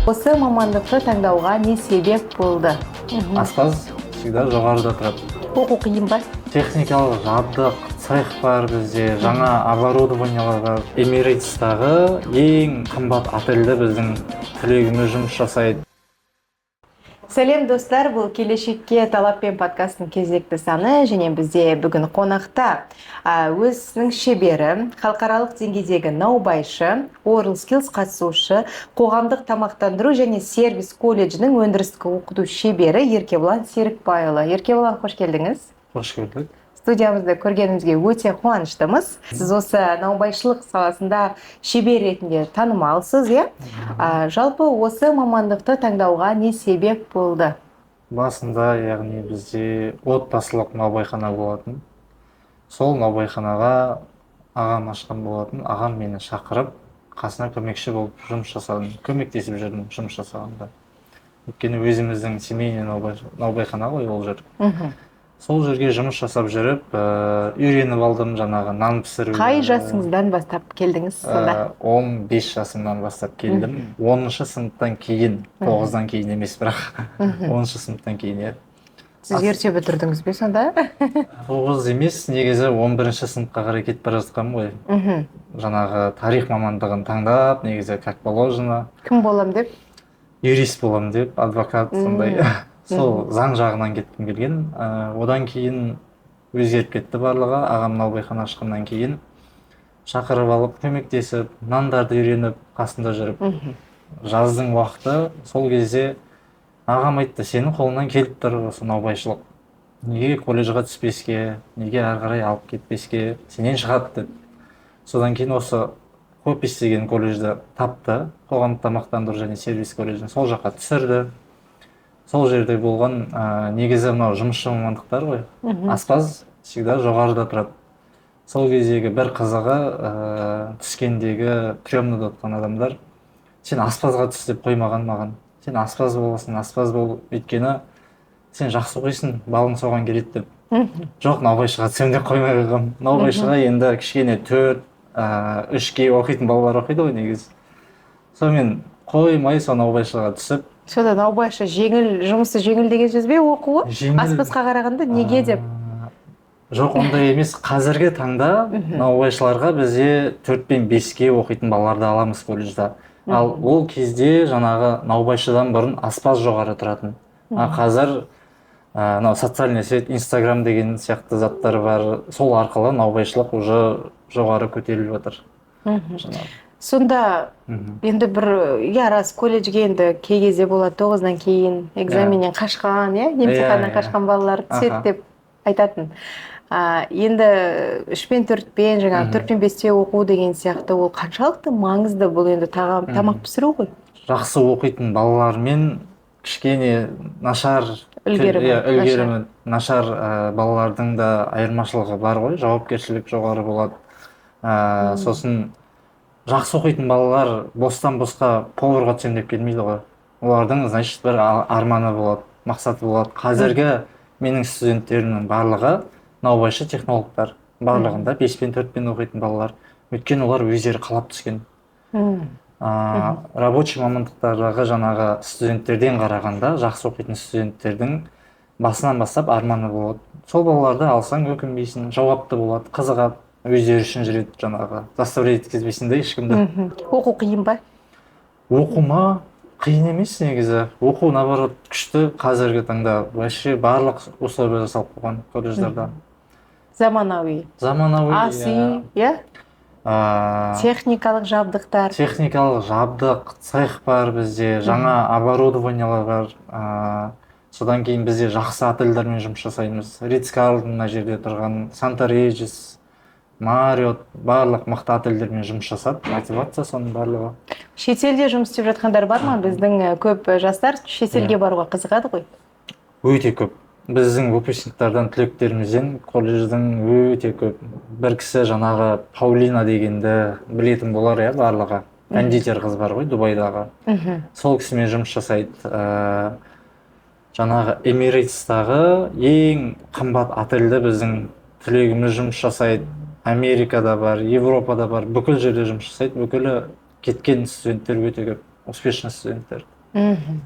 Осы мамандықты таңдауға не себеп болды? Аспаз всегда жоғарыда тұрады. Оқу қиын ба? Техникалық жабдық, цех бар бізде, жаңа оборудованиялар бар. Эмирейтстағы ең қымбат отельде біздің түлегіміз жұмыс жасайды. Сәлем, достар! Бұл «Келешекке талаппен» подкасттың кезекті саны және бізде бүгін қонақта өз ісінің шебері, халықаралық деңгейдегі наубайшы, WorldSkills қатысушы, қоғамдық тамақтандыру және сервис колледжінің өндірістік оқыту шебері Еркебұлан Серікбайұлы. Еркебұлан, қош келдіңіз! Қош көрдік! Студиямызда көргенімізге өте қуаныштымыз. Сіз осы наубайшылық саласында шебер ретінде танымалсыз, иә? Жалпы осы мамандықты таңдауға не себеп болды? Басында, яғни, бізде отбасылық наубайхана болатын. Сол наубайханаға ағам ашқан болатын. Ағам мені шақырып, қасына көмекші болып жұмыс жасадым, көмектесіп жүрдім жұмыс жасағанда, өйткені өзіміздің семейный наубайхана ғой ол жер. Сол жерге жұмыс жасап жүріп, үйреніп алдым жаңағы нан пісіруді. Қай жасыңыздан бастап келдіңіз сонда? 15 жасымнан бастап келдім, 10-сыныптан кейін, тоғыздан кейін емес, бірақ 10-сыныптан кейін, иә. Сіз ерте бітірдіңіз бе сонда? Тоғыз емес, негізі 11-сыныпқа қарай кетіп бара жатқанмын ғой. Жаңағы тарих мамандығын таңдап, негізі, как положено. Кім болам деп? Юрист боламын деп, адвокат сондай, сол заң жағынан кеткім келген. Одан кейін өзгеріп кетті барлығы. Ағам наубайхана ашқаннан кейін шақырып алып, көмектесіп, нандарды үйреніп, қасында жүріп, жаздың уақыты, сол кезде ағам айтты: «Сенің қолыңнан келіп тұр осы наубайшылық, неге колледжға түспеске, неге әрі қарай алып кетпеске, сенен шығады», — деп. Содан кейін осы КОПИС деген колледжді тапты, қоғамдық тамақтандыру және сервис колледжін, сол жаққа түсірді. Сол жерде болған, негізі мынау жұмысшы мамандықтар ғой, аспаз всегда жоғарыда тұрады. Сол кездегі бір қызығы, түскендегі приемныйда отқан адамдар «Сен аспазға түс» деп қоймаған маған. «Сен аспаз боласың, аспаз бол, өйткені сен жақсы оқисың, балың соған келеді» деп. «Жоқ, наубайшыға түсемін» деп қоймай қойғанмын. Наубайшыға енді кішкене төрт, үшке оқитын балалар оқиды ғой негізі. Сонымен қоймай, сол наубайшыға түсіп. Сонда наубайшы жеңіл, жұмысы жеңіл деген сөз бе, оқуы? Жеңіл. Аспазға қарағанда неге деп? Жоқ, ондай емес. Қазіргі таңда наубайшыларға бізде төрт пен беске оқитын балаларды аламыз колледжда. Ал ол кезде жаңағы наубайшыдан бұрын аспаз жоғары тұратын. А қазір мынау социальный сеть, Инстаграм деген сияқты заттар бар, сол арқылы наубайшылық уже жоғары көтеріліп жатыр жаңағы. Сонда енді бір, иә, рас, колледжге енді кей кезде болады, тоғыздан кейін экзаменнен қашқан, иә, емтиханнан Иә, иә. қашқан балалар түседі деп айтатын. Енді үш пен төртпен, жаңағы төрт пен бесте оқу деген сияқты, ол қаншалықты маңызды? Бұл енді тағам, тамақ пісіру ғой. Жақсы оқитын балалармен кішкене нашар Үлгерімі иә, үлгерімі нашар балалардың да айырмашылығы бар ғой, жауапкершілік жоғары болады. Сосын жақсы оқитын балалар бостан босқа поварға түсемін деп келмейді ғой. Олардың, значит, бір арманы болады, мақсаты болады. Қазіргі менің студенттерімнің барлығы наубайшы технологтар, барлығында бес пен төртпен оқитын балалар, өйткені олар өздері қалап түскен. Рабочий мамандықтардағы жаңағы студенттерден қарағанда жақсы оқитын студенттердің басынан бастап арманы болады. Сол балаларды алсаң, өкінбейсің, жауапты болады, қызығады, өздері үшін жүреді, жаңағы заставлять еткізбейсің да ешкімді. Оқу қиын ба? Оқу ма? Қиын емес негізі. Оқу, наоборот, күшті. Қазіргі таңда вообще барлық условия жасалып қойған колледждарда. Заманауи. Заманауи. Ас үй, иә? Техникалық жабдықтар. Техникалық жабдық, цех бар бізде, жаңа оборудованиялар бар. Содан кейін бізде жақсы отельдермен жұмыс жасаймыз. Ритц Карлтон мына жерде тұрған, Санта Реджис, Мариот, барлық мықты отельдермен жұмыс жасап, мотивация соның барлығы. Шетелде жұмыс істеп жатқандар бар ма? Біздің көп жастар шетелге баруға қызығады ғой. Өте көп. Біздің выпускниктардан, түлектерімізден, колледждің өте көп. Бір кісі, жаңағы Паулина дегенді білетін болар, иә, барлығы. Кондитер қыз бар ғой Дубайдағы. Сол кісімен жұмыс жасайды. Жаңағы Эмирейтстағы ең қымбат отельде біздің түлегіміз жұмыс жасайды. Америкада бар, Европада бар, бүкіл жерде жұмыс жасайды. Бүкілі кеткен студенттер өте көп, успешный студенттер.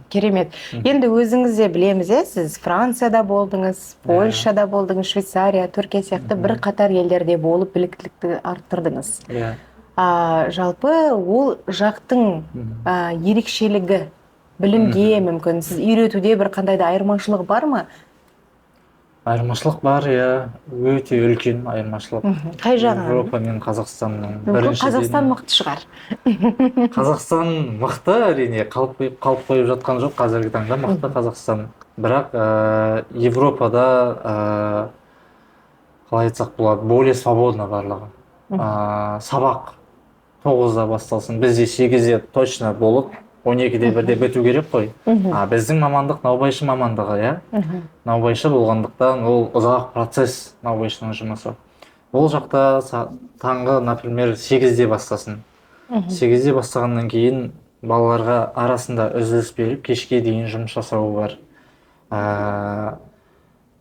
Керемет. Енді өзіңіз де білеміз, иә, сіз Францияда болдыңыз, Польшада болдыңыз, Швейцария, Түркия сияқты бір қатар елдерде болып, біліктілікті арттырдыңыз. Иә. Жалпы ол жақтың ерекшелігі білімге, мүмкін сіз үйретуде бір қандай да айырмашылық бар ма? Айырмашылық бар, иә, өте үлкен айырмашылық. Қай жағынан? Европа мен Қазақстанның. Мүмкін, Қазақстан мықты шығар. Қазақстан мықты, әрине, қалып қойып жатқан жоқ, қазіргі таңда мықты Қазақстан. Бірақ Европада, қалай айтсақ болады, более свободно барлығы. Сабақ 9-да басталсын, бізде 8-де точно болып, 12-де 1-де біту керек қой. А біздің мамандық наубайшы мамандығы, иә. Наубайшы болғандықтан, ол ұзақ процесс, наубайшының жұмысы. Ол жақта таңғы, например, 8-де бастасын. 8-де бастағаннан кейін балаларға арасында үзіліс беріп, кешке дейін жұмыс жасауы бар.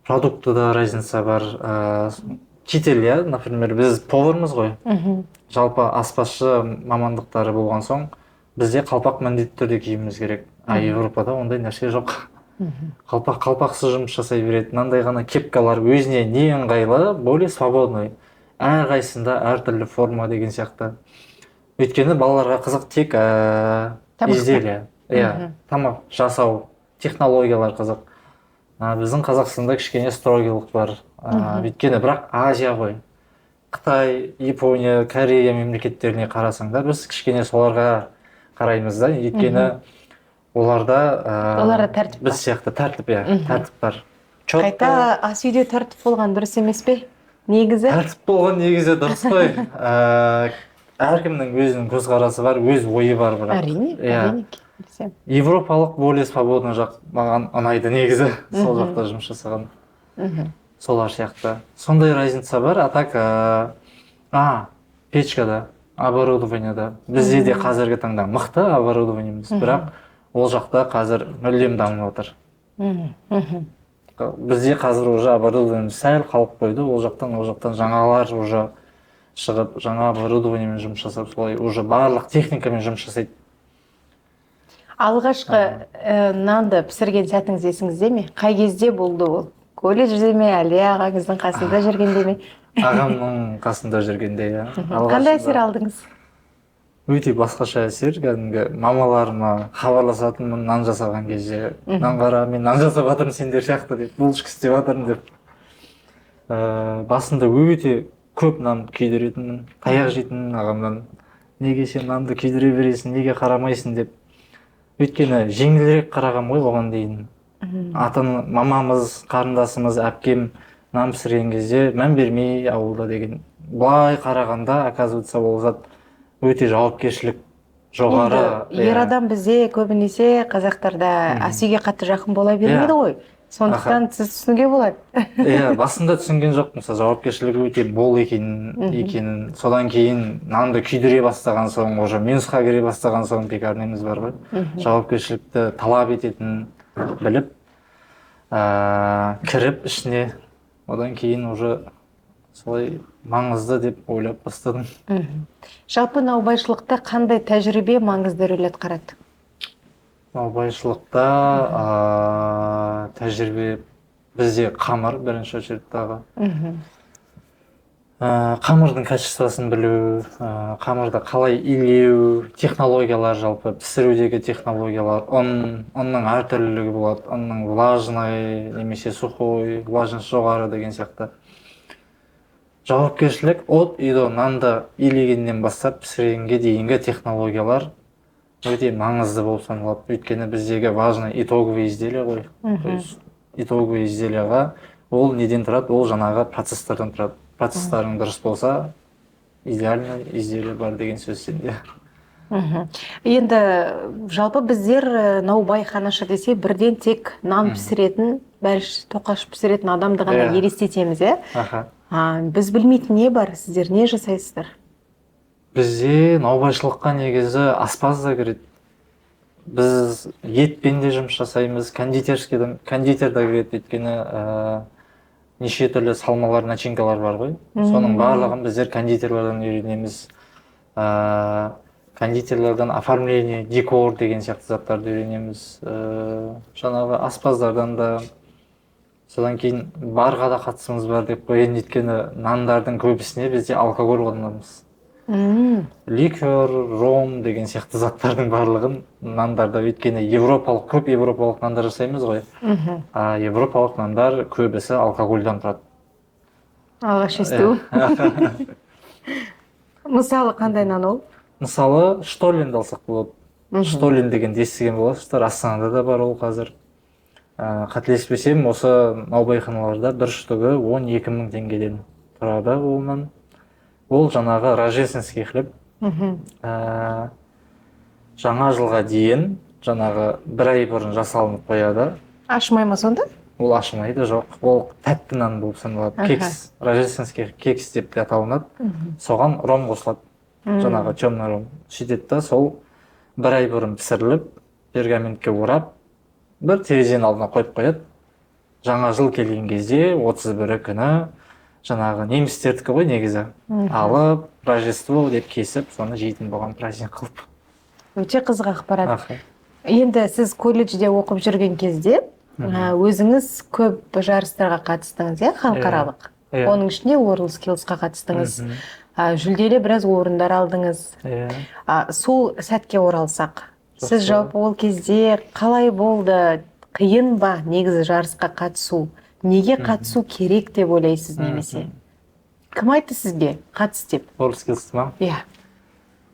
Продуктыда разница бар. Китель, иә, например, біз повармыз ғой. Жалпы аспазшы мамандықтары болған соң, бізде қалпақ міндетті түрде киюіміз керек. А Европада ондай нәрсе жоқ. Қалпақсыз жұмыс жасай береді. Мынандай ғана кепкалар, өзіне не ыңғайлы, более свободный. Әрқайсысында әртүрлі форма деген сияқты. Өйткені балаларға қызық тек Тамақ. изделие. Иә, тамақ жасау, технологиялар қызық. Біздің Қазақстанда кішкене строгийлық бар. Өйткені бірақ Азия ғой. Қытай, Япония, Корея мемлекеттеріне қарасаң да, біз кішкене соларға қараймыз да, өйткені оларда Оларда тәртіп біз бар. сияқты тәртіп, иә, тәртіп бар. Четко. Қайта ас үйде тәртіп болған дұрыс емес пе негізі? Тәртіп болған негізі дұрыс қой. Әркімнің өзінің көзқарасы бар, өз ойы бар бірақ. Әрине. Иә. Әрине, келісемін. Европалық более свободный жақ маған ұнайды негізі, сол жақта жұмыс жасаған. Солар сияқты. Сондай разница бар, а так печкада, оборудованияда. Бізде де қазіргі таңда мықты оборудованиеміз, бірақ ол жақта қазір мүлдем дамып жатыр. Мхм, мхм. Бізде қазір уже оборудование сәл қалып қойды, ол жақтан жаңалар уже шығып, жаңа оборудованиемен жұмыс жасап, солай уже барлық техникамен жұмыс жасайды. Алғашқы нанды пісірген сәтіңіз есіңізде ме? Қай кезде болды ол? Колледжде ме, әлде ағаңыздың қасында жүргенде ме? Ағамның қасында жүргенде, иә. Қандай әсер алдыңыз? Өте басқаша әсер, кәдімгі мамаларыма хабарласатынмын нан жасаған кезде: «Нан қара, мен нан жасап жатырмын сендер сияқты», — деп, «булочка істеп жатырмын», — деп. Басында өте көп нан күйдіретінмін, таяқ жейтінмін ағамнан: «Неге сен нанды күйдіре бересің, неге қарамайсың?» — деп. Өйткені жеңілірек қарағанмын ғой оған дейін. Ата мамамыз, қарындасымыз, әпкем нан пісірген кезде мән бермей ауылда деген. Былай қарағанда, оказывается, ол зат өте жауапкершілік жоғары. Енді ер адам бізде көбінесе қазақтарда ас үйге қатты жақын бола бермейді ғой, сондықтан сіз түсінуге болады. Иә, басында түсінген жоқпын мысалы, жауапкершілігі өте мол екенін. Содан кейін нанды күйдіре бастаған соң, уже минусқа кіре бастаған соң, пекарнямыз бар ғой, жауапкершілікті талап ететінін біліп, кіріп ішіне, одан кейін уже солай маңызды деп ойлап бастадым. Жалпы наубайшылықта қандай тәжірибе маңызды рөл атқарады? Наубайшылықта тәжірибе бізде қамыр, бірінші очередьтағы. Қамырдың качествосын білу, қамырды қалай илеу, технологиялар, жалпы пісірудегі технологиялар, ұнның әртүрлілігі болады, ұнның влажный немесе сухой, влажность жоғары деген сияқты. Жауапкершілік от и до, нанды илегеннен бастап пісіргенге дейінгі технологиялар өте маңызды болып саналады, өйткені біздегі важный итоговый изделие ғой. То есть итоговый изделияға ол неден тұрады? Ол жаңағы процесстардан тұрады. Процесстарың дұрыс болса, идеальный изделие бар деген сөз сенде. Енді жалпы біздер наубайханашы десе, бірден тек нан пісіретін, бәліш, тоқаш пісіретін адамды ғана елестетеміз, иә? Аха. Біз білмейтін не бар? Сіздер не жасайсыздар? Бізде наубайшылыққа негізі аспаз да кіреді. Біз етпен де жұмыс жасаймыз, кондитерскийден, кондитер де кіреді, өйткені неше түрлі салмалар, начинкалар бар ғой, соның барлығын біздер кондитерлерден үйренеміз. Кондитерлерден оформление, декор деген сияқты заттарды үйренеміз. Жаңағы аспаздардан да. Содан кейін барға да қатысымыз бар деп қояйын, өйткені нандардың көбісіне бізде алкоголь қолданамыз. Ликер, ром деген сияқты заттардың барлығын нандарда, өйткені европалық, көп европалық нандар жасаймыз ғой. А европалық нандар көбісі алкогольдан тұрады. Алғаш естуім. Мысалы, қандай нан ол? Мысалы, штолленді алсақ болады. Штоллен дегенді естіген боларсыздар, Астанада да бар ол қазір. Қателеспесем, осы наубайханаларда бір штугі 12 000 теңгеден тұрады ол нан. Ол жаңағы рождественский хлеб. Жаңа жылға дейін, жаңағы бір ай бұрын жасалынып қояды. Ашымай ма сонда? Ол ашымайды, жоқ, ол тәтті нан болып саналады. Кекс, рождественский кекс деп те аталынады. Соған ром қосылады, жаңағы темный ром. Сөйтеді да, сол бір ай бұрын пісіріліп, пергаментке орап, бір терезенің алдына қойып қояды. Жаңа жыл келген кезде, 31-і күні, жаңағы немістердікі ғой негізі, алып, Рождество деп кесіп, соны жейтін болған праздник қылып. Өте қызық ақпарат. Енді сіз колледжде оқып жүрген кезде өзіңіз көп жарыстарға қатыстыңыз, иә, халықаралық? Иә. Оның ішінде WorldSkills-қа қатыстыңыз. Жүлделі біраз орындар алдыңыз. Иә. Сол сәтке оралсақ, сіз жалпы ол кезде қалай болды? Қиын ба негізі жарысқа қатысу? Неге қатысу керек деп ойлайсыз немесе? Кім айтты сізге қатыс деп? WorldSkills ма? Иә.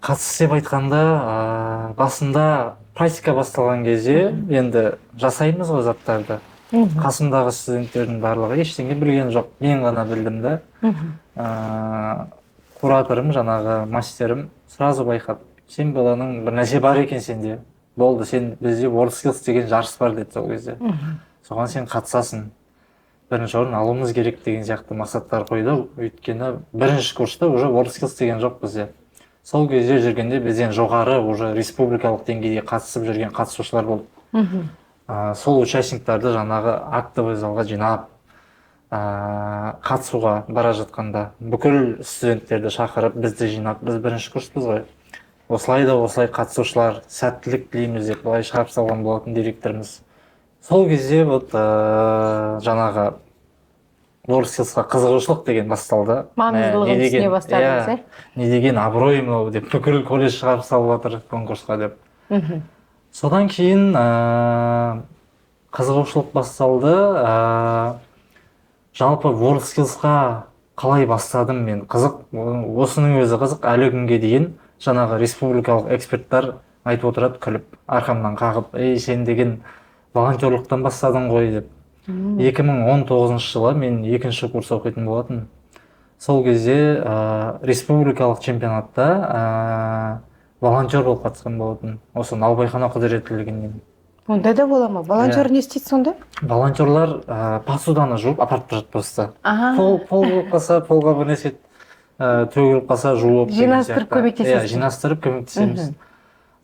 Қатыс деп айтқанда, басында практика басталған кезде енді жасаймыз ғой заттарды. Қасымдағы студенттердің барлығы ештеңе білген жоқ, мен ғана білдім да. Кураторым, жаңағы мастерім сразу байқады: «Сен баланың бір нәрсе бар екен сенде, болды, сен бізде WorldSkills деген жарыс бар», — деді сол кезде. «Соған сен қатысасың, бірінші орын алуымыз керек», — деген сияқты мақсаттар қойды. Өйткені бірінші курста уже WorldSkills деген жоқ бізде. Сол кезде жүргенде бізден жоғары уже республикалық деңгейде қатысып жүрген қатысушылар болды. Сол участниктарды жаңағы актовый залға жинап, қатысуға бара жатқанда бүкіл студенттерді шақырып, бізді жинап, біз бірінші курспыз ғой, осылай да осылай қатысушылар, сәттілік тілейміз деп былай шығарып салған болатын директорымыз. Сол кезде вот жаңағы WorldSkills-қа қызығушылық деген басталды. Маңыздылығын Мә, не түсіне бастадыңыз, иә, иә? Не деген абырой мынау деп, бүкіл колледж шығарып салып жатыр конкурсқа деп. Содан кейін қызығушылық басталды. Жалпы WorldSkills-қа қалай бастадым мен, қызық, осының өзі қызық. Әлі күнге дейін жаңағы республикалық эксперттер айтып отырады күліп, арқамнан қағып: «Ей, сен деген волонтерлықтан бастадың ғой», — деп. 2019 жылы мен екінші курс оқитын болатын. Сол кезде республикалық чемпионатта волонтер болып қатысқан болатын осы наубайхана құзыреттілігінен. Ондай да бола ма? Волонтер Иә. не істейді сонда? Волонтерлар посуданы жуып апарып тұрады просто. Пол болып қалса, полға бір нәрсе төгіліп қалса, жуып деген Жинастырып сияқты. көмектесесіз. Иә, жинастырып көмектесеміз.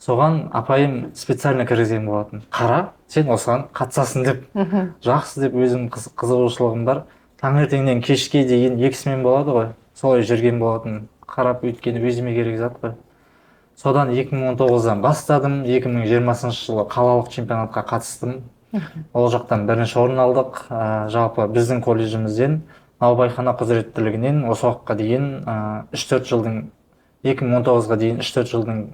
Соған апайым специально кіргізген болатын: «Қара, сен осыған қатысасың», — деп. Жақсы деп, өзім қызығушылығым бар, таңертеңнен кешке дейін екі смен болады ғой, солай жүрген болатын қарап, өйткені өзіме керек зат қой. Содан 2019-дан бастадым. 2020 жылы қалалық чемпионатқа қатыстым. Ол жақтан бірінші орын алдық. Жалпы біздің колледжімізден, наубайхана құзыреттілігінен осы уақытқа дейін 3-4 жылдың, 2019-ға дейін 3-4 жылдың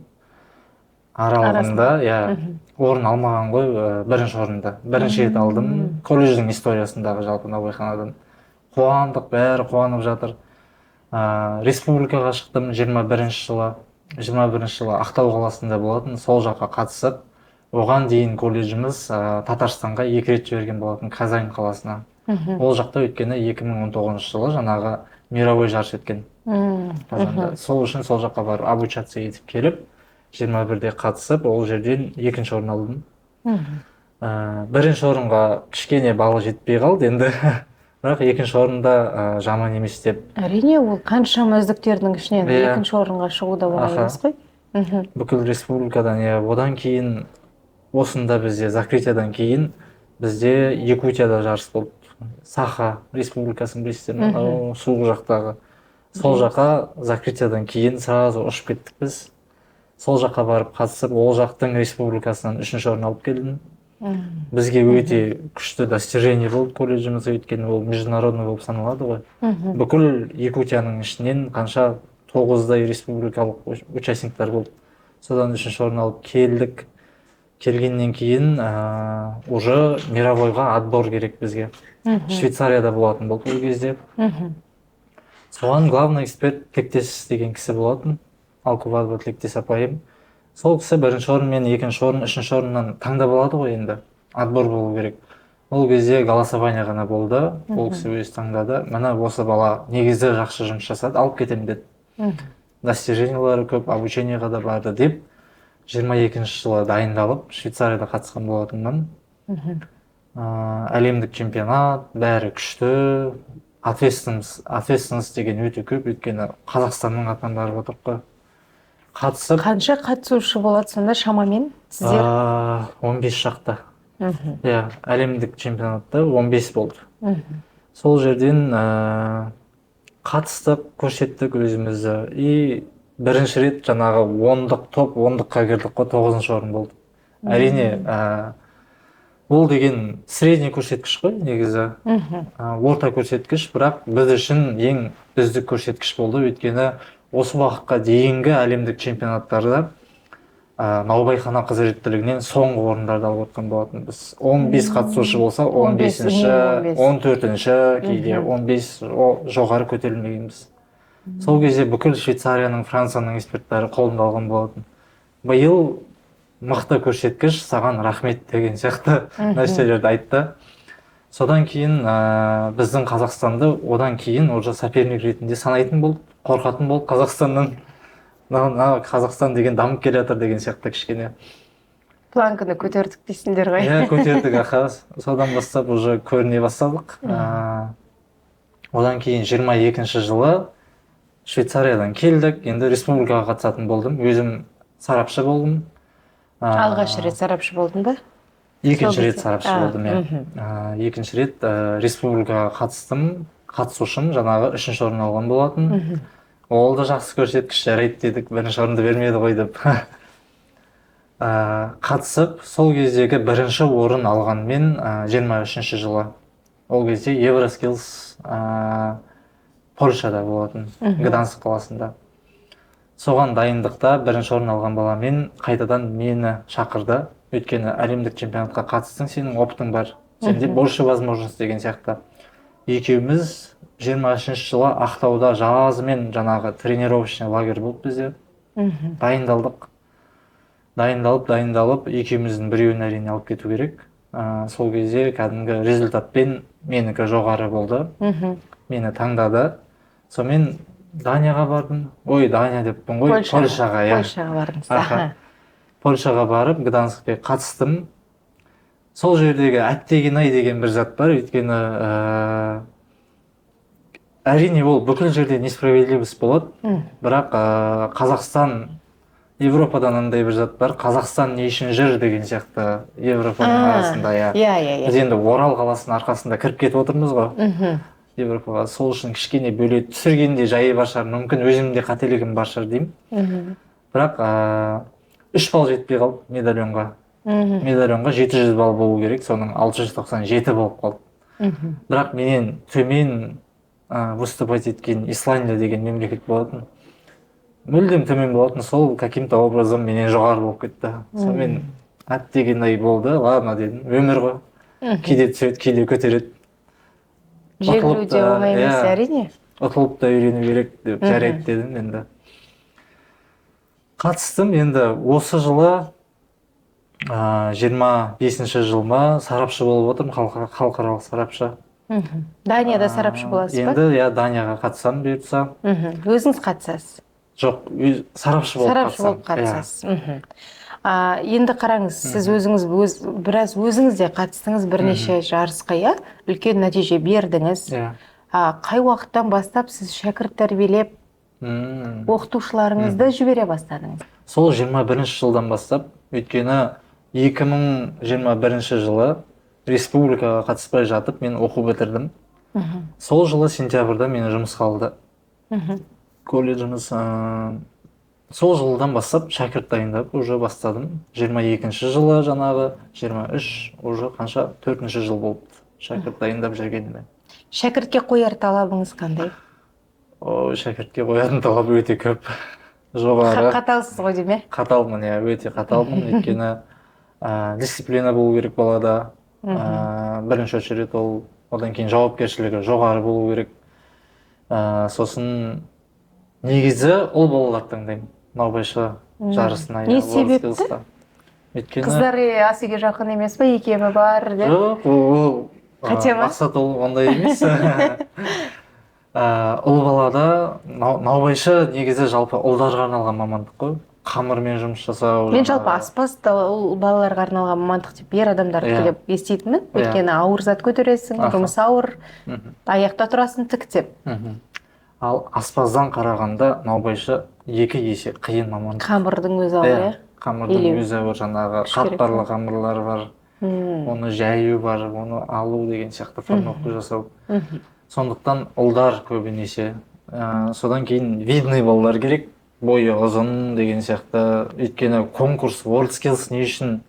аралығында, иә, орын алмаған ғой. Бірінші орынды бірінші рет алдым колледждің историясындағы жалпы наубайханадан. Қуандық, бәрі қуанып жатыр. Республикаға шықтым 21 жылы. 21 жылы Ақтау қаласында болатын, сол жаққа қатысып, оған дейін колледжіміз Татарстанға екі рет жіберген болатын, Казань қаласына. Ол жақта өйткені 2019 жылы жаңағы мировой жарыс өткен Қазанда. Сол үшін сол жаққа барып обучаться етіп келіп, 21-де қатысып, ол жерден екінші орын алдым. Бірінші орынға кішкене балы жетпей қалды енді, бірақ екінші орында жаман емес деп. Әрине, ол қаншама үздіктердің ішінен екінші орынға шығу да оңай емес қой. Бүкіл республикадан, иә. Одан кейін осында бізде закрытиядан кейін бізде Якутияда жарыс болды. Саха республикасын білесіздер ме? Анау суық жақтағы. Сол жаққа закрытиядан кейін сразу ұшып кеттік біз. Сол жаққа барып қатысып, ол жақтың республикасынан үшінші орын алып келдім. Бізге өте күшті достижение болды колледжімізге, өйткені ол международный болып саналады ғой. Бүкіл Якутияның ішінен қанша, 9-дай республикалық участниктер болды, содан үшінші орын алып келдік. Келгеннен кейін уже мировойға отбор керек бізге. Швейцарияда болатын болды ол кезде. Соған главный эксперт Тілектес деген кісі болатын, Алкуватова Тілектес апайым. Сол кісі бірінші орын мен екінші орын, үшінші орыннан таңдап алады ғой енді, отбор болу керек. Ол кезде голосование ғана болды. Ол кісі өзі таңдады: міне, осы бала негізі жақсы жұмыс жасады, алып кетемін деді. Достижениялары көп, обучениеға да барды деп. 22-ші жылы дайындалып, Швейцарияда қатысқан болатынмын. Әлемдік чемпионат, бәрі күшті, ответственность деген өте көп, өйткені Қазақстанның атынан барып отырмық қой қатысып. Қанша қатысушы болады сонда шамамен сіздер? 15 шақты. Иә, әлемдік чемпионатта 15 болды. Сол жерден қатыстық, көрсеттік өзімізді и бірінші рет жаңағы 10-дық, топ 10-дыққа кірдік қой, тоғызыншы орын болды. Әрине, ол деген средний көрсеткіш қой негізі. Орта көрсеткіш, бірақ біз үшін ең үздік көрсеткіш болды, өйткені осы уақытқа дейінгі әлемдік чемпионаттарда наубайхана құзыреттілігінен соңғы орындарды алып отқан болатынбыз. 15 қатысушы болса, 15, 15-ші, 15. 14-ші, кейде 15, жоғары көтерілмегенбіз. Сол кезде бүкіл Швейцарияның, Францияның эксперттері қолында алған болатын. Биыл мықты көрсеткіш, саған рахмет деген сияқты нәрселерді айтты. Содан кейін біздің Қазақстанды одан кейін уже соперник ретінде санайтын болды, қорқатын болды Қазақстаннан. Мына Қазақстан деген дамып келе жатыр деген сияқты кішкене. Планканы көтердік дейсіңдер ғой. Иә, көтердік, аха. Содан бастап уже көріне бастадық. Одан кейін 22-ші жылы Швейцариядан келдік, енді республикаға қатысатын болдым, өзім сарапшы болдым. Алғаш рет сарапшы болдың ба? Екінші Сол рет кезде? сарапшы болдым, иә. Екінші рет республикаға қатыстым, қатысушым жаңағы үшінші орын алған болатын. Ол да жақсы көрсеткіш, жарайды дедік, бірінші орынды бермеді ғой деп. Қатысып, сол кездегі бірінші орын алғанмен, 23-ші жылы, ол кезде Евроскиллс Польшада болатын, Гданск қаласында. Соған дайындықта бірінші орын алған баламен қайтадан мені шақырды, өйткені әлемдік чемпионатқа қатыстың, сенің опытың бар, сенде больше возможность деген сияқты. Екеуміз 23-ші жылы Ақтауда жазымен жаңағы тренировочный лагерь болды бізде. Дайындалдық, дайындалып, дайындалып, екеуміздің біреуін әрине алып кету керек. Сол кезде кәдімгі результатпен менікі жоғары болды. Мені таңдады. Сонымен Данияға бардым, ой, Дания деппін ғой. Польшаға. Польшаға, иә. Польшаға бардыңыз. Аха. Польшаға барып, Гданскке қатыстым. Сол жердегі әттеген ай деген бір зат бар, өйткені әрине, ол бүкіл жерде несправедливость болады. Бірақ Қазақстан, Европадан андай бір зат бар, Қазақстан не үшін жүр деген сияқты Европаның арасында, иә. иә иә Біз енді Орал қаласының арқасында кіріп кетіп отырмыз ғой Европаға. Сол үшін кішкене бөле түсіргенде жайы бар шығар, мүмкін, өзімде қателігім бар шығар деймін. Бірақ 3 балл жетпей қалды медальонға. Медальонға 700 балл болу керек, соның 697 болып қалды. Бірақ менен төмен выступать еткен Исландия деген мемлекет болатын, мүлдем төмен болатын, сол каким-то образом менен жоғары болып кетті. Сонымен әттеген ай болды, ладно дедім, өмір ғой. Кейде түседі, кейде көтереді. Жеңілу Ұтылып де та, оңай емес, иә. әрине. Ұтылып та үйрену керек деп. Жарайды дедім енді, қатыстым. Енді осы жылы, 25-ші жыл ма, сарапшы болып отырмын, халықаралық сарапшы. Данияда сарапшы боласыз ба? Енді, иә, Данияға қатысамын бұйыртса. Өзіңіз қатысасыз? Жоқ, сарапшы болып Сарапшы болып қатысамын, иә. қатысасыз. Енді қараңыз, сіз өзіңіз біраз өзіңіз де қатыстыңыз бірнеше жарысқа, иә, үлкен нәтиже бердіңіз. Иә. Қай уақыттан бастап сіз шәкірт тәрбиелеп, оқытушыларыңызды жібере бастадыңыз? Сол 21 жылдан бастап, өйткені 2021 жылы республикаға қатыспай жатып мен оқу бітірдім. Сол жылы сентябрьда мені жұмысқа алды колледжіміз. Сол жылдан бастап шәкірт дайындап уже бастадым. 22-ші жылы жаңағы, 23, уже қанша, төртінші жыл болыпты шәкірт дайындап жүргеніме. Шәкіртке қояр талабыңыз қандай? О, шәкіртке қоятын талап өте көп, жоғары. Қаталсыз ғой деймін, иә? Қаталмын, иә, өте қаталмын. Өйткені дисциплина болу керек балада. Бірінші очередь ол, одан кейін жауапкершілігі жоғары болу керек. Сосын негізі ұл балаларды таңдаймын наубайшы жарысына. Не иә, World себепті? Skills'та. Өйткені Қыздар ас үйге жақын емес па, икемі бар деп? Жоқ, ол Қате ма? мақсат ол ондай емес. Ұл балада наубайшы негізі жалпы ұлдарға арналған мамандық қой, қамырмен жұмыс жасау. Мен жалпы жаңағы. аспаз да ұл балаларға арналған мамандық деп, ер адамдардікі деп еститінмін. Өйткені ауыр зат көтересің, жұмыс ауыр, аяқта тұрасың тік деп. Ал аспаздан қарағанда наубайшы 2 есе қиын мамандық. Қамырдың өзі ауыр, иә? Қамырдың Илеу. өзі ауыр, жаңағы Күш керек. қатпарлы қамырлар бар, оны жаю бар, оны алу деген сияқты, формовка жасау. Сондықтан ұлдар көбінесе. Содан кейін видный балалар керек, бойы ұзын деген сияқты. Өйткені конкурс World Skills не үшін?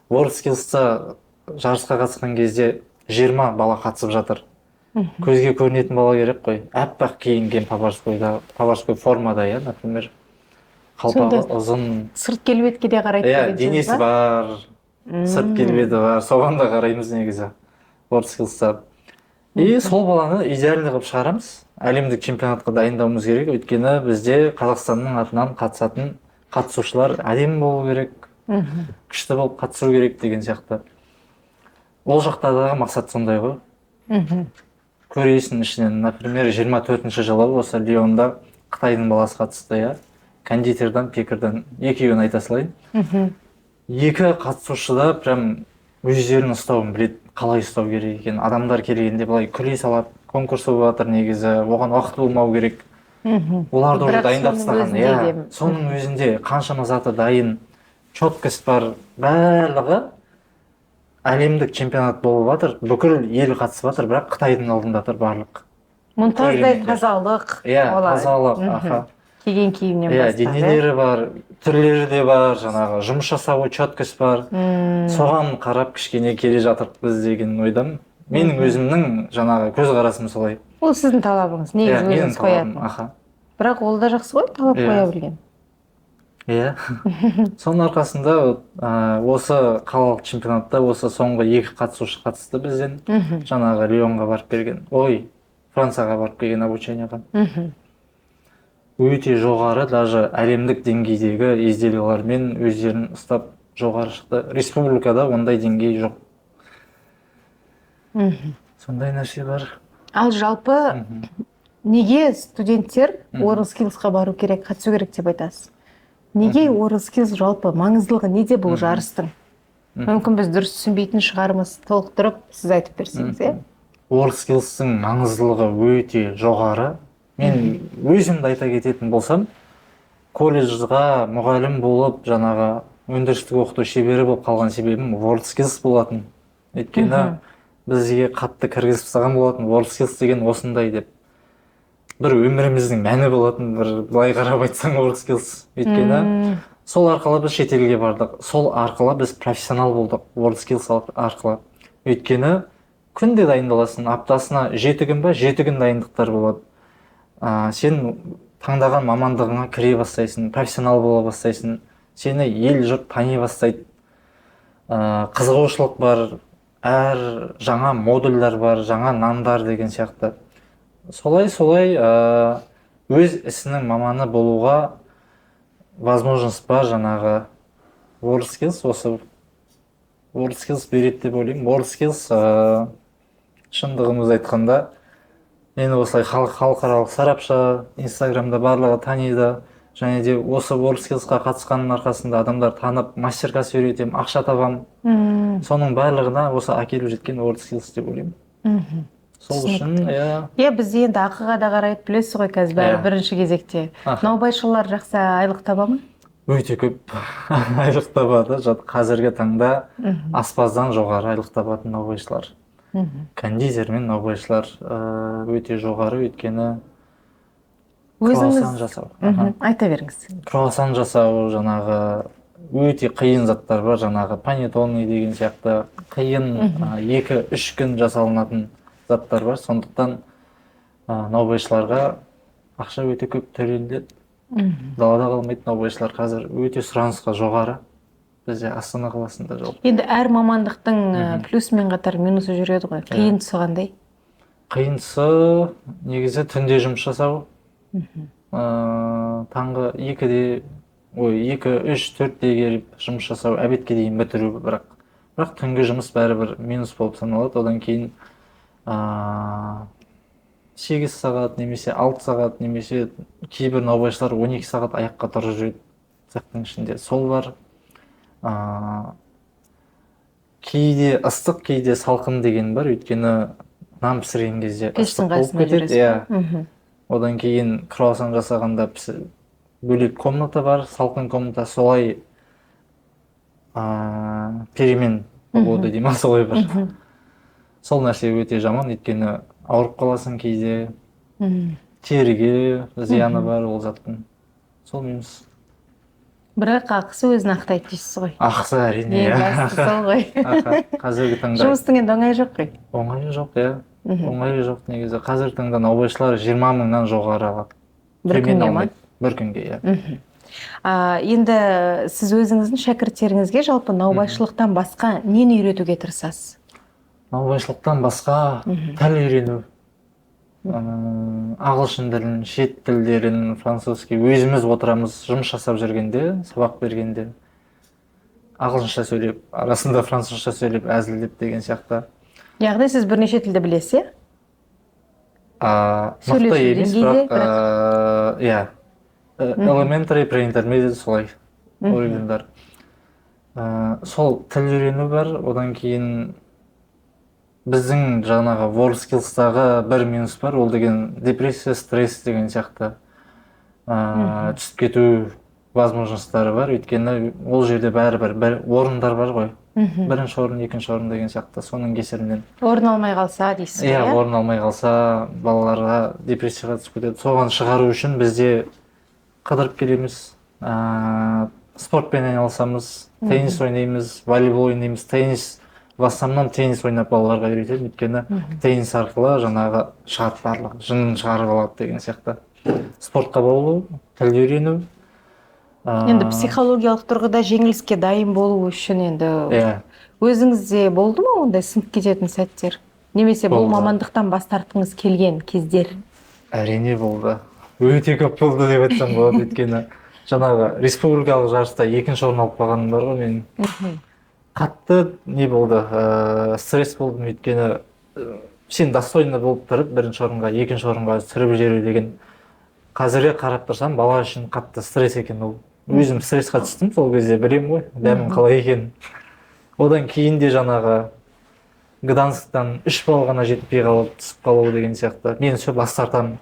World Skills'та жарысқа қатысқан кезде 20 бала қатысып жатыр. Көзге көрінетін бала керек қой, аппақ киінген, поварской формада, иә, например, қалпағы Сонда ұзын. Сырт келбетке де қарайды Иә, деген сөз денесі ба? бар, сырт келбеті бар, соған да қараймыз негізі World Skills'та. И сол баланы идеальный қылып шығарамыз, әлемдік чемпионатқа дайындауымыз керек. Өйткені бізде Қазақстанның атынан қатысатын қатысушылар әдемі болу керек, күшті болып қатысу керек деген сияқты. Ол жақтағы мақсат сондай ғой. Көресің ішінен, например, 24-ші жылы осы Лионда Қытайдың баласы қатысты, иә, кондитердан, пекарьдан, екеуін айта салайын. Екі қатысушы да прям өздерін ұстауын біледі, қалай ұстау керек екенін. Адамдар келгенде былай күле салады. Конкурс болып жатыр негізі, оған уақыт болмау керек. Оларды уже Бірақ дайындап соның тастаған. өзінде Иә, соның өзінде қаншама заты дайын, четкость бар, барлығы. Әлемдік чемпионат болып жатыр, бүкіл ел қатысып жатыр, бірақ Қытайдың алдында тұр барлық Мұнтаздай көрермендер. тазалық. Иә, олар. тазалық, аха. Киген киімнен Иә, бастап, иә? денелері бар, түрлері де бар, жаңағы жұмыс жасауы, четкость бар. Соған қарап кішкене келе жатырмыз біз деген ойдамын. Менің өзімнің жаңағы көзқарасым солай. Ол сіздің талабыңыз негізі, Иә, менің өзіңіз талабым. қоятын. Аха. Бірақ ол да жақсы ғой, талап қоя білген. Иә, соның арқасында вот, осы қалалық чемпионатта осы соңғы екі қатысушы қатысты бізден. Жаңағы Лионға барып келген, ой, Францияға барып келген обучениеға. Өте жоғары, даже әлемдік деңгейдегі изделиялармен өздерін ұстап, жоғары шықты. Республикада ондай деңгей жоқ. Сондай нәрсе бар. Ал жалпы неге студенттер WorldSkills-қа бару керек, қатысу керек деп айтасыз? Неге WorldSkills, жалпы маңыздылығы неде бұл жарыстың? Мүмкін, біз дұрыс түсінбейтін шығармыз, толықтырып сіз айтып берсеңіз, иә. WorldSkills-тің маңыздылығы өте жоғары. Мен өзімді айта кететін болсам, колледжға мұғалім болып, жаңағы өндірістік оқыту шебері болып қалған себебім WorldSkills болатын. Өйткені бізге қатты кіргізіп тастаған болатын WorldSkills деген осындай деп. Бір өміріміздің мәні болатын, бір былай қарап айтсаң, WorldSkills. Өйткені сол арқылы біз шетелге бардық, сол арқылы біз профессионал болдық, WorldSkills арқылы. Өйткені күнде дайындаласың, аптасына 7 күн ба, 7 күн дайындықтар болады. Сен таңдаған мамандығыңа кіре бастайсың, профессионал бола бастайсың, сені ел жұрт тани бастайды. Қызығушылық бар, әр жаңа модульдер бар, жаңа нандар деген сияқты. Солай солай өз ісінің маманы болуға возможность бар. Жаңағы WorldSkills, осы WorldSkills береді деп ойлаймын. WorldSkills, шындығымызды айтқанда, мені осылай халықаралық сарапшы, Инстаграмда барлығы таниды. Және де осы WorldSkills-қа қатысқанның арқасында адамдар танып, мастер класс үйретемін, ақша табамын. Соның барлығына осы әкеліп жеткен WorldSkills деп ойлаймын. Сол үшін, иә. Иә, бізде енді ақыға да қарайды, білесіз ғой, қазір бәрі бірінші кезекте. Наубайшылар жақсы айлық таба ма? Өте көп айлық табады. Қазіргі таңда аспаздан жоғары айлық табатын наубайшылар. Кондитер мен наубайшылар өте жоғары, өйткені Круассан Өзіңіз жасау. Айта беріңіз. Круассан жасау жаңағы өте қиын заттар бар, жаңағы панеттоне деген сияқты қиын, 2-3 күн жасалынатын заттар бар. Сондықтан наубайшыларға ақша өте көп төленеді. Далада қалмайды наубайшылар, қазір өте сұранысқа жоғары бізде, Астана қаласында жалпы. Енді әр мамандықтың плюсымен қатар минусы жүреді ғой. Қиын тұсы қандай? Қиын тұсы негізі түнде жұмыс жасау. Таңғы 2-де, ой, 2, 3, 4-те келіп жұмыс жасау, обедке дейін бітіру, бірақ түнгі жұмыс бәрібір минус болып саналады. Одан кейін 8 сағат немесе 6 сағат, немесе кейбір наубайшылар 12 сағат аяққа тұрып жүреді цехтың ішінде, сол бар. Кейде ыстық, кейде салқын деген бар, өйткені нан пісірген кезде Пештің ыстық болып қасында кетеді. жүресіз Иә. ба? Одан кейін круассан жасағанда бөлек комната бар, салқын комната, солай перемен погоды дей ма, солай бір. Сол нәрсе өте жаман, өйткені ауырып қаласың кейде, теріге зияны бар ол заттың, сол минус. Бірақ ақысы өзін ақтайды дейсіз ғой. Ақысы, әрине. Ең Иә. бастысы сол ғой. Аха, қазіргі таңда Жұмыстың енді оңайы жоқ қой. Оңайы жоқ, иә. Оңайы жоқ негізі. Қазіргі таңда наубайшылар 20 мыңнан жоғары алады. Бір Төмен күнге ма? алмайды. Бір күнге, иә. Енді сіз өзіңіздің шәкірттеріңізге жалпы наубайшылықтан басқа нені үйретуге тырысасыз? Наубайшылықтан басқа тіл үйрену. Ағылшын тілін, шет тілдерін, французский. Өзіміз отырамыз жұмыс жасап жүргенде, сабақ бергенде ағылшынша сөйлеп, арасында французша сөйлеп, әзілдеп деген сияқты. Яғни сіз бірнеше тілді білесіз, иә? Мықты Сөйлесу емес, деңгейде, бірақ иә. Elementary, pre-intermediate, солай уровеньдар. Сол тіл үйрену бар, одан кейін біздің жаңағы WorldSkills-тағы бір минус бар, ол деген депрессия, стресс деген сияқты түсіп кету возможностьтары бар, өйткені ол жерде бәрібір бір орындар бар ғой. Бірінші орын, екінші орын деген сияқты, соның кесірінен. Орын алмай қалса дейсіз ғой, Иә, иә? орын алмай қалса, балаларға депрессияға түсіп кетеді. Соған шығару үшін бізде қыдырып келеміз, спортпен айналысамыз, теннис ойнаймыз, волейбол ойнаймыз. Теннис, в основном теннис ойнап балаларға үйретемін, өйткені теннис арқылы жаңағы шығады, барлығы жынын шығарып алады деген сияқты. Спортқа баулу, тіл үйрену. Енді психологиялық тұрғыда жеңіліске дайын болу үшін енді өзіңізде болды ма ондай сынып кететін сәттер? Немесе бұл Болды. мамандықтан бас тартқыңыз келген кездер? Әрине, болды. Өте көп болды деп айтсам болады, өйткені жаңағы республикалық жарыста екінші орын алып қалғаным бар ғой менің. Қатты не болды, стресс болдым, өйткені сен достойно болып тұрып бірінші орынға, екінші орынға түсіріп жіберу деген, қазірге қарап тұрсам, бала үшін қатты стресс екен ол. Өзім стрессқа түстім сол кезде, білемін ғой дәмін қалай екенін. Одан кейін де жаңағы Гдансктан 3 балл ғана жетпей қалып, түсіп қалу деген сияқты. Мен все, бас тартамын.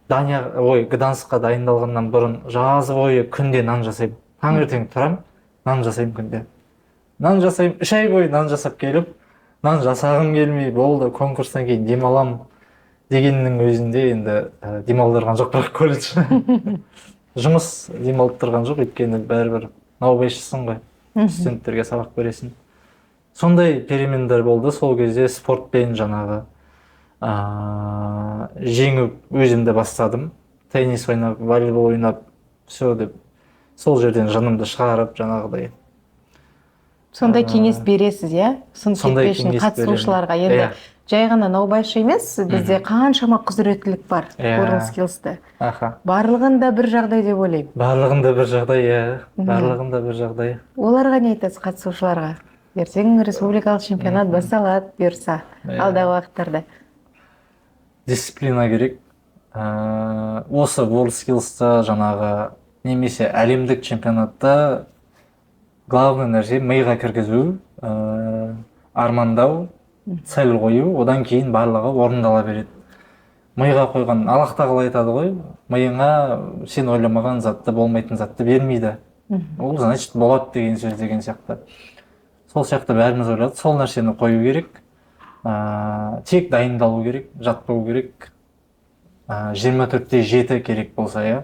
Дания, ой, Гданскқа дайындалғаннан бұрын жаз бойы күнде нан жасаймын. Таңертең тұрамын, нан жасаймын, күнде нан жасаймын. 3 ай бойы нан жасап келіп, нан жасағым келмей болды, конкурстан кейін демаламын дегеннің өзінде енді демалдырған жоқ, бірақ колледж жұмыс демалып тұрған жоқ, өйткені бәрібір наубайшысың ғой, студенттерге сабақ бересің. Сондай перемендер болды. Сол кезде спортпен жаңағы жеңіп өзімді бастадым, теннис ойнап, волейбол ойнап, все деп, сол жерден жынымды шығарып жаңағыдай. Сондай кеңес бересіз, иә, сынып Сондай кетпес үшін кеңес беремін. қатысушыларға енді? Иә. Жай ғана наубайшы емес, бізде қаншама құзыреттілік бар WorldSkills-та. Барлығында бір жағдай деп ойлаймын. Барлығында бір жағдай, иә, барлығында бір жағдай. Оларға не айтасыз, қатысушыларға? Ертең республикалық чемпионат басталады, бұйырса, алдағы уақыттарда. Дисциплина керек. Осы WorldSkills-та жаңағы немесе әлемдік чемпионатта главный нәрсе миға кіргізу, армандау, цель қою, одан кейін барлығы орындала береді. Миға қойған, Аллах тағала айтады ғой, миыңа сен ойламаған затты, болмайтын затты бермейді, ол значит болады деген сөз деген сияқты. Сол сияқты бәріміз ойладық, сол нәрсені қою керек, тек дайындалу керек, жатпау керек. 24/7 керек болса, иә.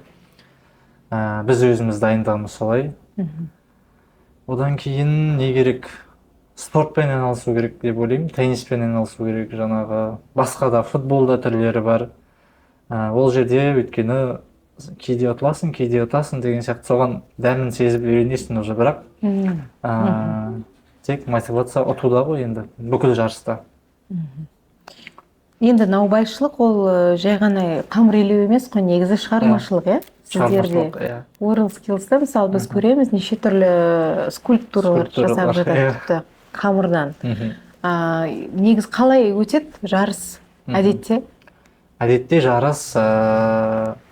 Біз өзіміз дайындығымыз солай. Одан кейін не керек? Спортпен айналысу керек деп ойлаймын, тенниспен айналысу керек, жаңағы басқа да футболда түрлері бар. Ол жерде өйткені кейде ұтыласың, кейде ұтасың деген сияқты, соған дәмін сезіп үйренесің уже, бірақ тек мотивация ұтуда ғой енді бүкіл жарыста. Енді наубайшылық ол жай ғана қамыр илеу емес қой, негізі шығармашылық, иә? Сіздерде Шығармашылық, иә. WorldSkills-та, мысалы, біз көреміз, неше түрлі скульптуралар жасап Скульптуралар, жатады иә. тіпті қамырдан. Негізі қалай өтеді жарыс әдетте? Әдетте жарыс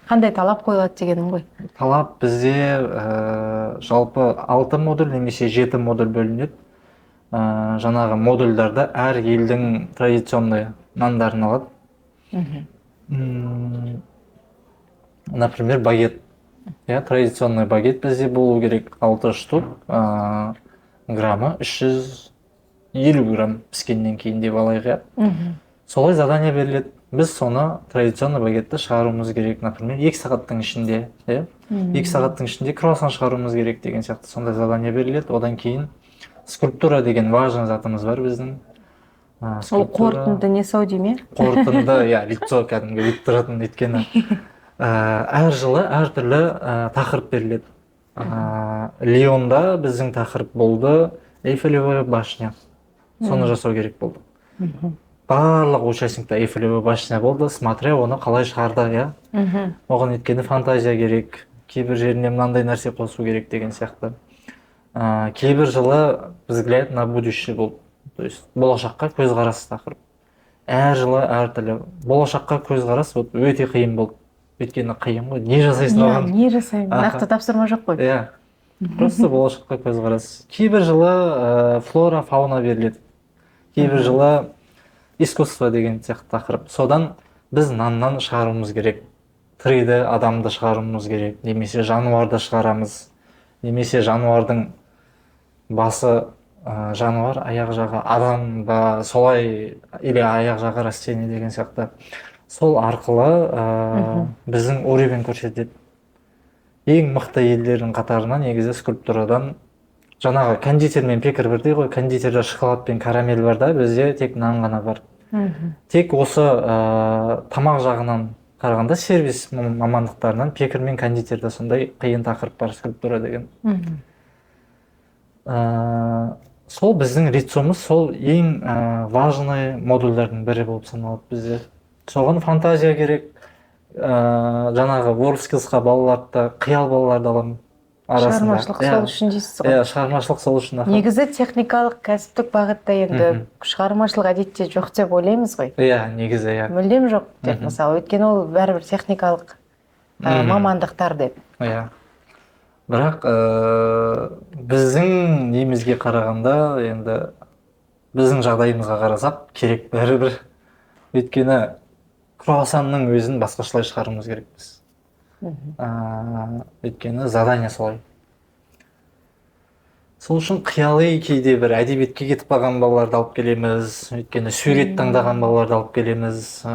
Қандай талап қойылады дегенім ғой. Талап бізде жалпы алты модуль немесе жеті модуль бөлінеді. Жаңағы модульдарда әр елдің традиционный нандарын алады. Например, багет, иә, традиционный багет бізде болу керек, алты штук, граммы 350 грамм піскеннен кейін деп алайық, иә. Солай задание беріледі, біз соны, традиционный багетті шығаруымыз керек, например, 2 сағаттың ішінде, иә, 2 сағаттың ішінде круассан шығаруымыз керек деген сияқты, сондай задание беріледі. Одан кейін скульптура деген важный затымыз бар біздің. Ол Скульптура- қорытынды не сау дей ме? Қорытынды, иә, лицо кәдімгі бүйтіп тұратын, өйткені әр жылы әртүрлі тақырып беріледі. Лионда біздің тақырып болды Эйфелевая башня, соны жасау керек болды. Барлық участникта Эйфелевая башня болды, смотря оны қалай шығарды, иә. Оған өйткені фантазия керек, кейбір жеріне мынандай нәрсе қосу керек деген сияқты. Кейбір жылы взгляд на будущее болды, то есть болашаққа көзқарас тақырып. Әр жылы әртүрлі. Болашаққа көзқарас вот өте қиын болды, өйткені қиын ғой, не жасайсың Иә, оған? Не жасаймын? Аха. Нақты тапсырма жоқ қой. Иә, просто болашаққа көзқарас. Кейбір жылы флора, фауна беріледі, кейбір жылы искусство деген сияқты тақырып. Содан біз наннан шығаруымыз керек, 3D адамды шығаруымыз керек немесе жануарды шығарамыз, немесе жануардың басы жануар, аяқ жағы адам ба, солай, или аяқ жағы растение деген сияқты. Сол арқылы біздің уровень көрсетеді. Ең мықты елдердің қатарына негізі скульптурадан жаңағы кондитер мен пекарь бірдей ғой. Кондитерде шоколад пен карамель бар да, бізде тек нан ғана бар. Тек осы тамақ жағынан қарағанда, сервис мамандықтарынан пекарь мен кондитерде сондай қиын тақырып бар, скульптура деген. Сол біздің лицомыз сол ең важный модульдардың бірі болып саналады бізде. Соған фантазия керек. Жаңағы WorldSkills-қа балаларды, қиял балаларды аламын арасында. Шығармашылық Иә. сол үшін дейсіз ғой. Иә, шығармашылық сол үшін, аха. Негізі техникалық, кәсіптік бағытта енді шығармашылық әдетте жоқ деп ойлаймыз ғой. Иә, негізі иә. Мүлдем жоқ деп, мысалы, өйткені ол бәрібір техникалық мамандықтар деп. Иә, бірақ біздің немізге қарағанда, енді біздің жағдайымызға қарасақ, керек бәрібір, өйткені круассанның өзін басқашалай шығаруымыз керекпіз. Өйткені задание солай. Сол үшін қияли, кейде бір әдебиетке кетіп қалған балаларды алып келеміз, өйткені сурет таңдаған балаларды алып келеміз.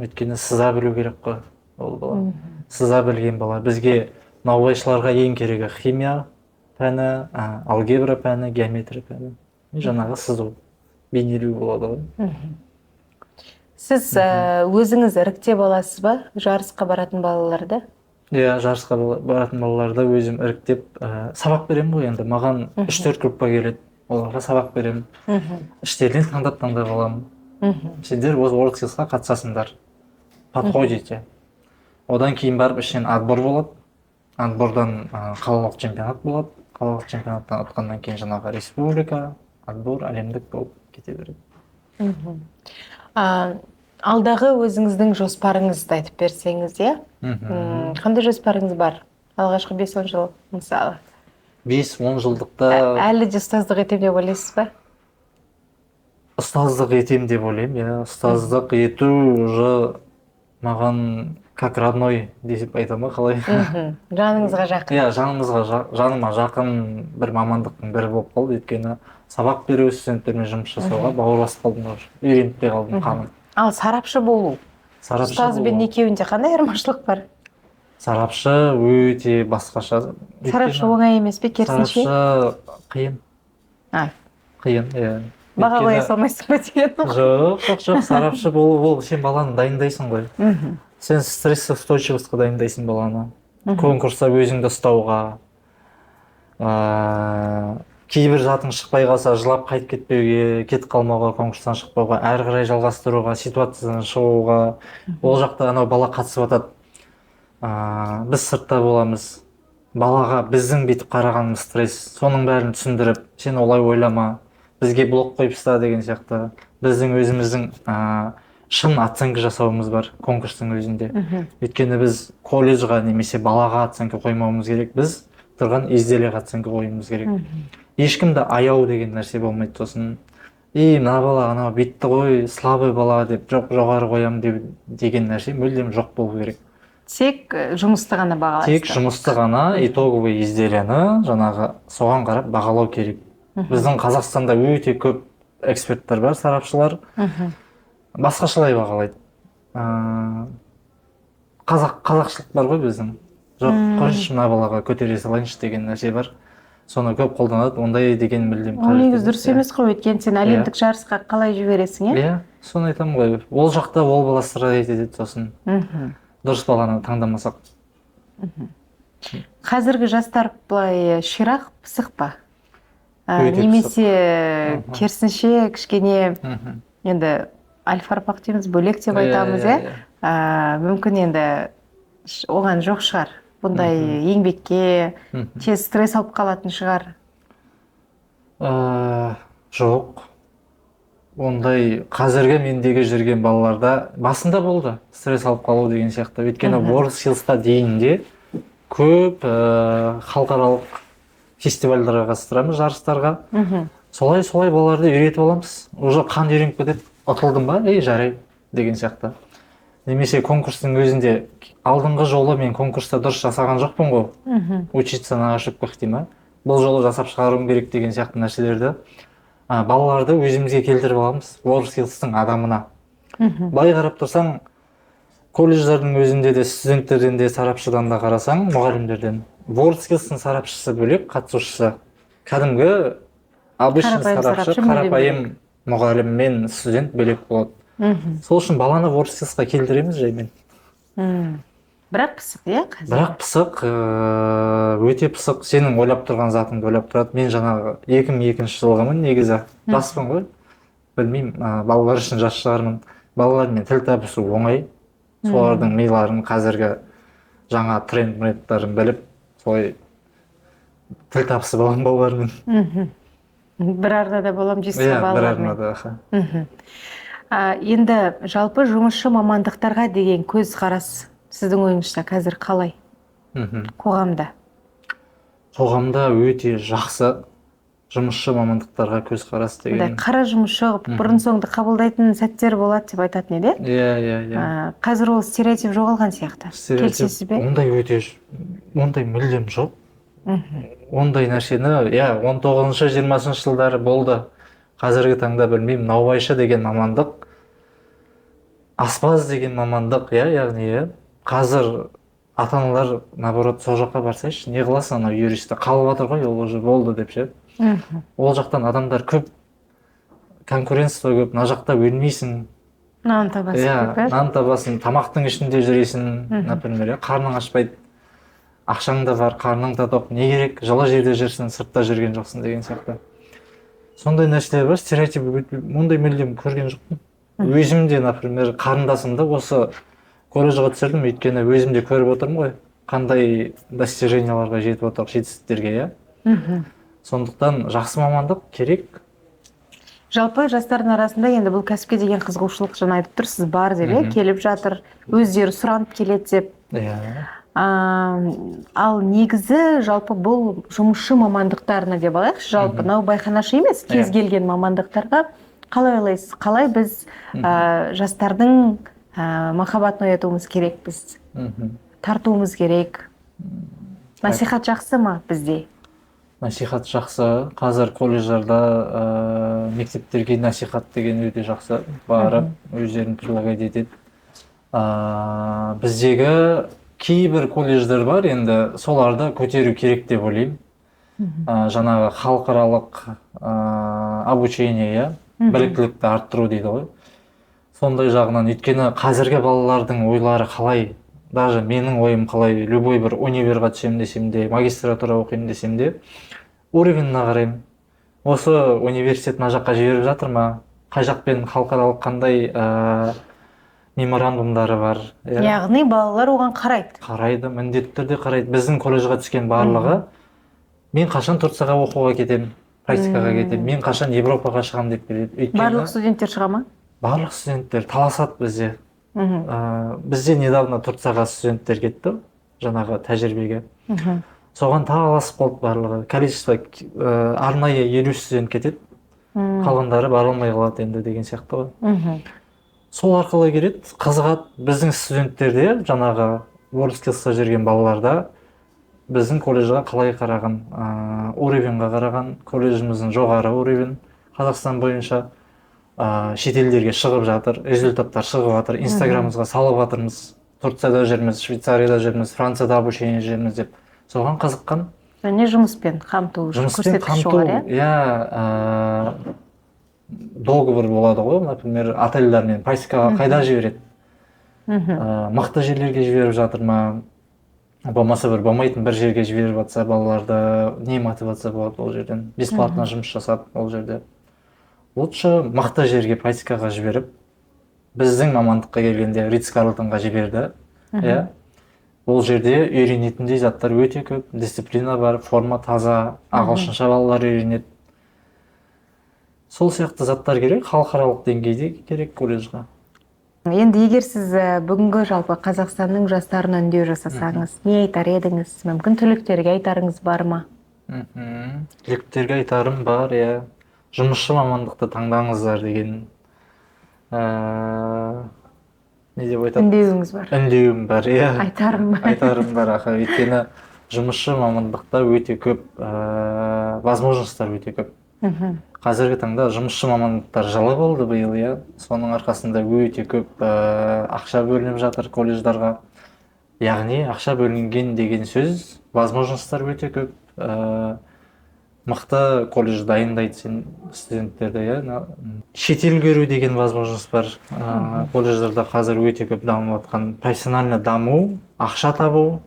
Өйткені сыза білу керек қой ол бала. Сыза білген бала. Бізге, наубайшыларға, ең керегі химия пәні, алгебра пәні, геометрия пәні и жаңағы сызу, бейнелеу болады ғой. Сіз өзіңіз іріктеп аласыз ба жарысқа баратын балаларды? Иә, жарысқа баратын балаларды өзім іріктеп, сабақ беремін ғой енді. Маған үш төрт группа келеді, оларға сабақ беремін. Іштерінен таңдап таңдап аламын. Сендер осы WorldSkills-қа қатысасыңдар, подходите. Одан кейін барып ішінен отбор болады, отбордан қалалық чемпионат болады, қалалық чемпионаттан ұтқаннан кейін жаңағы республика, отбор, әлемдік болып кете береді. Алдағы өзіңіздің жоспарыңызды айтып берсеңіз, иә? Қандай жоспарыңыз бар алғашқы 5-10 жыл, мысалы? 5-10 жылдықта? Әлі де ұстаздық етемін деп ойлайсыз ба? Ұстаздық етемін деп ойлаймын, иә. Ұстаздық ету уже маған как родной деп айта ма, қалай? Жаныңызға жақын. Иә, жанымызға жаныма жақын бір мамандықтың бірі болып қалды, өйткені сабақ беру, студенттермен жұмыс жасауға бауыр басып қалдым уже, үйреніп те қалдым, қаным. Ал сарапшы болу, Сарапшы Ұстаз бен болу. Екеуінде қандай айырмашылық бар? Сарапшы өте басқаша. Сарапшы Өйткені оңай емес пе, керісінше? Сарапшы қиын. А, Қиын, иә. Баға қоя Өйткені- салмайсың ба деген ғой. Жоқ, жоқ, жоқ, сарапшы болу ол сен баланы дайындайсың ғой. Сен стрессоустойчивость қа дайындайсың баланы. Конкурста өзіңді ұстауға, кейбір затың шықпай қалса, жылап қайтып кетпеуге, кетіп қалмауға, конкурстан шықпауға, әрі қарай жалғастыруға, ситуациядан шығуға. Ол жақта анау бала қатысып жатады. Біз сыртта боламыз. Балаға біздің бүйтіп қарағанымыз стресс. Соның бәрін түсіндіріп, сен олай ойлама, бізге блок қойып таста деген сияқты. Біздің өзіміздің шын оценка жасауымыз бар конкурстың өзінде. Өйткені біз колледжға немесе балаға оценка қоймауымыз керек. Біз тұрған изделие ға оценка қоюымыз керек. Ешкімді аяу деген нәрсе болмайды сосын. И мына бала анау бүйтті ғой, слабый бала деп, жоқ, жоғары қоямын деп деген нәрсе мүлдем жоқ болу керек. Тек жұмысты ғана бағалайсыздар. Тек жұмысты ғана, итоговый изделие ні жаңағы соған қарап бағалау керек. Біздің Қазақстанда өте көп эксперттер бар, сарапшылар. Басқашалай бағалайды. Қазақшылық бар ғой біздің. Жоқ, қойшы, мына балаға көтере салайыншы деген нәрсе бар. Соны көп қолданады. Ондай деген мүлдем Ол қажет негізі дұрыс иә. емес қой, өйткені сен әлемдік жарысқа қалай жібересің, иә? Иә, соны айтамын ғой. Ол жақта ол бала страдать етеді сосын. Дұрыс баланы таңдамасақ. Қазіргі жастар былай ширақ, пысық па? Өте. Немесе керісінше кішкене енді альфа ұрпақ дейміз, бөлек деп айтамыз, иә? Иә. Мүмкін енді оған жоқ шығар. Бұндай еңбекке тез стресс алып қалатын шығар. Жоқ. Ондай қазіргі мендегі жүрген балаларда басында болды стресс алып қалу деген сияқты. Өйткені WorldSkills-қа дейін де көп халықаралық фестивальдарға қатыстырамыз, жарыстарға. Солай солай балаларды үйретіп аламыз. Уже қан үйреніп кетеді. Ұтылдым ба? Ей, жарайды деген сияқты. Немесе конкурстың өзінде алдыңғы жолы мен конкурста дұрыс жасаған жоқпын ғой. Учиться на ошибках дей ма? Бұл жолы жасап шығаруым керек деген сияқты нәрселерді балаларды өзімізге келтіріп аламыз WorldSkills-тың адамына. Былай қарап тұрсаң, колледждердің өзінде де, студенттерден де, сарапшыдан да қарасаң, мұғалімдерден WorldSkills-тың сарапшысы бөлек, қатысушысы. Кәдімгі обычный Қарапайым сарапшы, сарапшы мүлдем. Қарапайым мұғалім мен студент бөлек болады. Сол үшін баланы WorldSkills-қа келтіреміз жаймен. Бірақ пысық, иә, қазір? Бірақ пысық, өте пысық. Сенің ойлап тұрған затыңды ойлап тұрады. Мен жаңағы 2002 жылғымын негізі. Жаспын ғой. Білмеймін, балалар үшін жас шығармын. Балалармен тіл табысу оңай. Солардың миларын қазіргі жаңа тренд мрендтарын біліп, солай тіл табысып аламын балалармен. Бір арнада боламын дейсіз Иә, ғой бір балалармен. арнада, аха. Енді жалпы жұмысшы мамандықтарға деген көзқарас сіздің ойыңызша қазір қалай қоғамда? Қоғамда өте жақсы жұмысшы мамандықтарға көзқарас Мындай деген. Қара жұмысшы қылып бұрын соңды қабылдайтын сәттер болады деп айтатын еді, иә? Иә, иә, иә. Қазір ол стереотип жоғалған сияқты. Стереотип Келісесіз бе? Ондай өте ондай мүлдем жоқ. Ондай нәрсені, иә, 19-шы, 20 жылдары болды. Қазіргі таңда білмеймін, наубайшы деген мамандық, аспаз деген мамандық, иә, яғни, иә, қазір ата аналар наоборот сол жаққа барсайшы, не қыласың анау юристті, қалып жатыр ғой, ол уже болды деп ше. Ол жақтан адамдар көп, конкуренция көп, мына жақта өлмейсің. Нан табасың Иә, деп, иә? Нан табасың, тамақтың ішінде жүресің, например, иә, қарның ашпайды, ақшаң да бар, қарның да тоқ, не керек, жылы жерде жүрсің, сыртта жүрген жоқсың деген сияқты. Сондай нәрселер бар, стереотип ондай мүлдем көрген жоқпын. Өзім де, например, қарындасымды осы колледжге түсірдім, өйткені өзім де көріп отырмын ғой, қандай достижения ларға жетіп отыр, жетістіктерге, иә. Сондықтан жақсы мамандық керек. Жалпы жастардың арасында енді бұл кәсіпке деген қызығушылық, жаңа айтып тұрсыз, бар деп, иә, Мгм. Келіп жатыр, өздері сұранып келеді деп. Иә. Ал негізі жалпы бұл жұмысшы мамандықтарына деп алайықшы, жалпы наубайханашы емес, кез келген мамандықтарға қалай ойлайсыз, қалай біз жастардың махаббатын оятуымыз керекпіз, тартуымыз керек? Насихат жақсы ма бізде? Насихат жақсы. Қазір колледждарда, мектептерге насихат деген өте жақсы. Барып өздерін предлагать етеді. Біздегі кейбір колледждер бар, енді соларды көтеру керек деп ойлаймын. Жаңағы халықаралық обучение, иә, біліктілікті арттыру дейді ғой, сондай жағынан. Өйткені қазіргі балалардың ойлары қалай, даже менің ойым қалай, любой бір универға түсемін десем де, магистратура оқимын десем де, уровень іне қараймын. Осы университет мына жаққа жіберіп жатыр ма, қай жақпен халықаралық қандай меморандумдары бар, иә. Яғни балалар оған қарайды. Қарайды, міндетті түрде қарайды. Біздің колледжға түскен барлығы: «Мен қашан Турцияға оқуға кетемін, практикаға кетемін, мен қашан Европаға шығамын?» – деп келеді. Өйткені Барлық студенттер шыға ма? Барлық студенттер таласады бізде. Бізде недавно Турцияға студенттер кетті жаңағы тәжірибеге. Соған таласып қалды барлығы. Количество арнайы 50 студент кетеді, қалғандары бара алмай қалады енді деген сияқты ғой. Сол арқылы келеді, қызығады. Біздің студенттерде, жаңағы WorldSkills-та жүрген балаларда біздің колледжға қалай қараған, уровень ға қараған. Колледжіміздің жоғары уровень Қазақстан бойынша, шетелдерге шығып жатыр, результаттар шығып жатыр, инстаграмымызға салып жатырмыз, Турцияда жүрміз, Швейцарияда жүрміз, Францияда обучение жүрміз деп, соған қызыққан. Және жұмыспен қамту Жұмыспен көрсеткіші қамту. жоғары, иә? Иә, договор болады ғой, например, отельдармен практикаға қайда жібереді, мықты жерлерге жіберіп жатыр ма, болмаса бір болмайтын бір жерге жіберіп жатса, балаларда не мотивация болады ол жерден бесплатно жұмыс жасап? Ол жерде лучше мықты жерге практикаға жіберіп, біздің мамандыққа келгенде, Ритц Карлтонға жіберді, иә. Ол жерде үйренетіндей заттар өте көп, дисциплина бар, форма таза, ағылшынша балалар үйренеді. Сол сияқты заттар керек, халықаралық деңгейде керек колледжға. Енді егер сіз бүгінгі жалпы Қазақстанның жастарына үндеу жасасаңыз, не айтар едіңіз? Мүмкін, түлектерге айтарыңыз бар ма? Түлектерге айтарым бар, иә. Жұмысшы мамандықты таңдаңыздар деген не деп айтады? Үндеуіңіз бар. Үндеуім бар, иә. Айтарым бар. Айтарым бар, аха. Өйткені жұмысшы мамандықта өте көп возможность тар өте көп. Қазіргі таңда жұмысшы мамандықтар жылы болды биыл, иә. Соның арқасында өте көп ақша бөлініп жатыр колледждарға. Яғни ақша бөлінген деген сөз, возможность тар өте көп. Мықты колледж дайындайды сен студенттерді, иә. Шетел көру деген возможность бар. Колледждарда қазір өте көп дамып жатқан профессионально даму, ақша табу.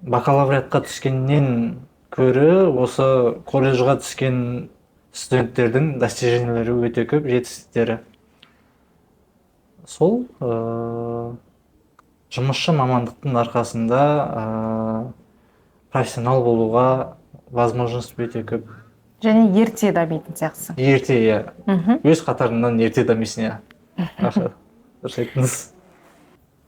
Бакалавриатқа түскеннен көрі осы колледжға түскен студенттердің достижения лері өте көп, жетістіктері. Сол жұмысшы мамандықтың арқасында профессионал болуға возможность өте көп. Және ерте дамитын сияқтысың. Ерте, иә. Өз қатарыңнан ерте дамисың, иә. Аха, дұрыс айттыңыз.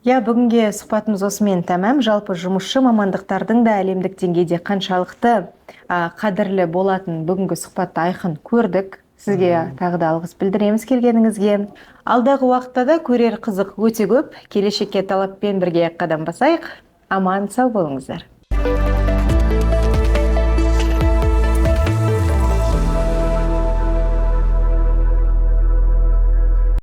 Иә, бүгінге сұхбатымыз осымен тәмам. Жалпы жұмысшы мамандықтардың да әлемдік деңгейде қаншалықты қадірлі болатын бүгінгі сұхбатта айқын көрдік. Сізге тағы да алғыс білдіреміз келгеніңізге. Алдағы уақытта да көрер қызық өте көп. Келешекке талаппен бірге қадам басайық. Аман сау болыңыздар.